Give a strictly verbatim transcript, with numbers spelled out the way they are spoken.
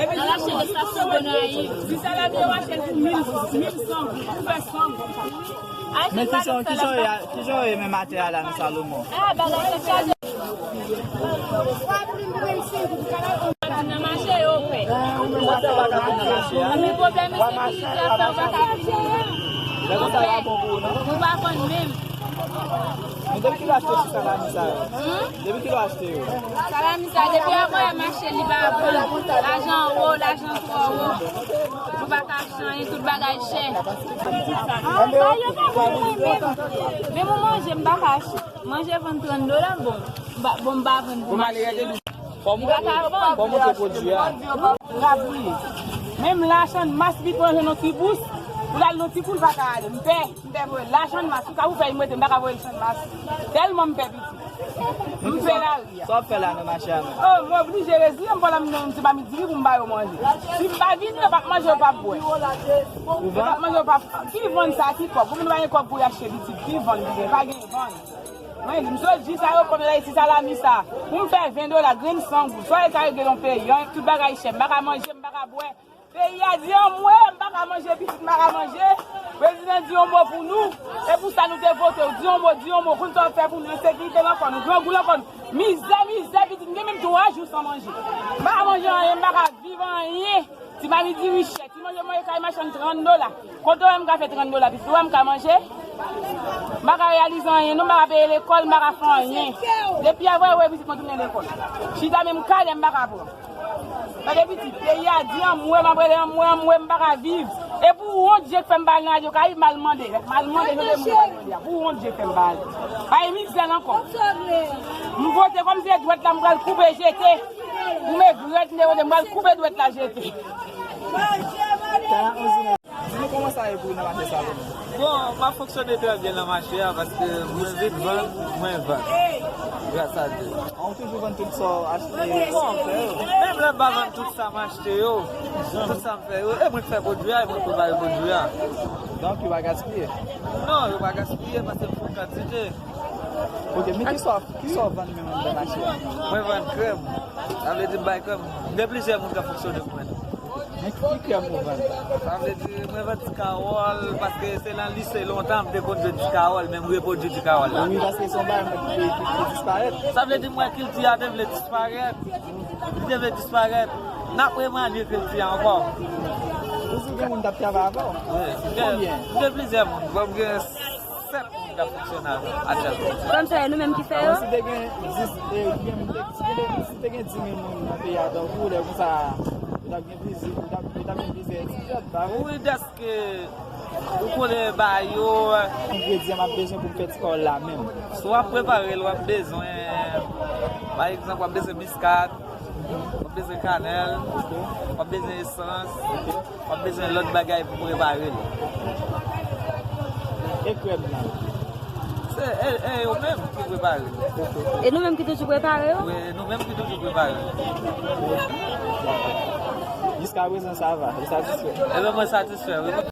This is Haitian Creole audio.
Nan lache de sa se Gonayiv. Di salami yo achte l pou mil, mil san goud, pou fè san goud. Men kijan, kijan yo, kijan yo ye menm atè a la nan Salomon? Ah, bagay yo chaje. Nan mache yo pè. Nan mache a? Wi, pwoblèm ensekirite a fè yo pa ka vini. Lè konsa yo pa bon pou ou, non? Nou pa vann menm. Men depi kilè w achte ti salami sa yo? Hmm? Depi kilè w achte yo? Salami sa, depi avanyè mache li pa bon. Lajan wo, lajan twò wo. Nou pa ka achte anyen, tout bagay chè. Ah, ba yo pa vin menm. Menm ou manje, m pa ka achte. Manje vann trant dola, bon. M pa, bon, m pa vann pou mache. Fò w montre pwodui a. Rab li ye. Menm la, Channmas li pran nan ti bous, pou l al nan ti kou, l pa ka ale. M pè, m pè voye l. La, Channmas, tout sa pou fè, m rete, m pa ka voye l Channmas. Tèlman m pè pitit. M pè lari a. Sa w ap fè la nan mache a menm? Oh, m oblije reziye m, pandan m nan ti mamit diri pou m ba yo manje. Si m pa vini, yo p ap manje, yo p ap bwè. Yo p ap manje, yo p ap. Ki vann sa, ki kòb? Ou menm pa gen kòb pou y achte pitit, ki vann, ki gen, pa gen vann. Mwen di, m sot jis ayewopò, m al achte ti salami sa. Pou m fè ven dola, grenn san goud. Sa w ka regle nan peyi an, tout bagay chè. M pa ka manje, m pa ka bwè. Peyi a di anmwe, m pa ka manje, pitit m pa ka manje. Prezidan di yon mo pou nou. E pou sa nou te vote w. Di yon mo, di yon mo. Konn sa w ap fè pou nou. Ensekirite nan kò nou. Grangou nan kò nou. Mizè, mizè, pitit m gen menm twa jou san manje. M pa ka manje anyen, m pa ka viv anyen. Ti mami diri chè. Ti manje manje kay machann trant dola. Kote w wè m ka fè trant dola, pitit? Ou wè m ka manje? M pa ka reyalize anyen, non, m pa ka peye lekòl, m pa ka fè anyen. Depi avanyè, wè pitit mwen tounen lekòl. Chita menm kalè, m pa ka pran. Gade pitit, peyi a di anmwe, m ap rele anmwe, anmwe, m pa ka viv. E pou wont, je k fè m pa al nan radyo Karayib, m al mande. M al mande, jodi moun pa al mande a. Pou wont, je k fè m pa al. Bay mizè nan kò. M vote kòm se dwèt la, m pral koupe, jete. Pou m egrèt, m te vote, m pral koupe dwèt la, jete. Di nou kòman sa ye pou ou nan mache Salomon? Bon, m ap fonksyone trè byen nan mache a, paske mwen vin vann, mwen vann. Gras a Dye. Ou toujou vann tout sa w achte? Bon, menm lè m pa vann tout sa m achte yo, tout sa m fè yo, e mwen k fè pwodui a, e mwen k prepare pwodui a. Donk, yo pa gaspiye? Non, yo pa gaspiye, paske m fè yon kantite. Ok, men kisa w, kisa w vann menm anndan mache a? Mwen vann krèm. Sa vle di m bay krèm. Gen plizyè moun k ap fonksyone pou mwen. Men ki krèm ou vann? Sa vle di, mwen vann ti kawòl, paske se nan lise lontan, m te konn jwe ti kawòl, men m repwodui ti kawòl la. Wi, paske se yon bagay ki, ki, ki disparèt. Sa vle di, mwen kilti a te vle disparèt. Li te vle disparèt. N ap remanye kilti a ankò. Ou di gen moun t ap travay avè w? Wi. Konbyen? M gen plizyè moun. Bon, m gen sèt moun k ap fonksyone avè m aktyèlman. Kòm sa, e nou menm ki fè yo? Si te gen dis, e, gen, si te, si te gen dis mil moun nan peyi a, tankou lè konsa, yo t ap gen plizyè, yo t ap, yo t ap gen plizyè etidyan, pa vre? Wi, dèske ou konnen ba yo. Engredyan m ap bezwen pou m fè ti kawòl la menm. Si w ap prepare l, w ap bezwen, pa egzanp, w ap bezwen miskad, w ap bezwen kanèl, w ap bezwen esans, w ap bezwen lòt bagay pou prepare l. E krèm nan? Se, e, e yo menm ki prepare l. E nou menm ki toujou prepare yo? Wi, e nou menm ki toujou prepare l. Jiskaprezan, sa va? Ou satisfè? Ebyen, mwen satisfè, wi.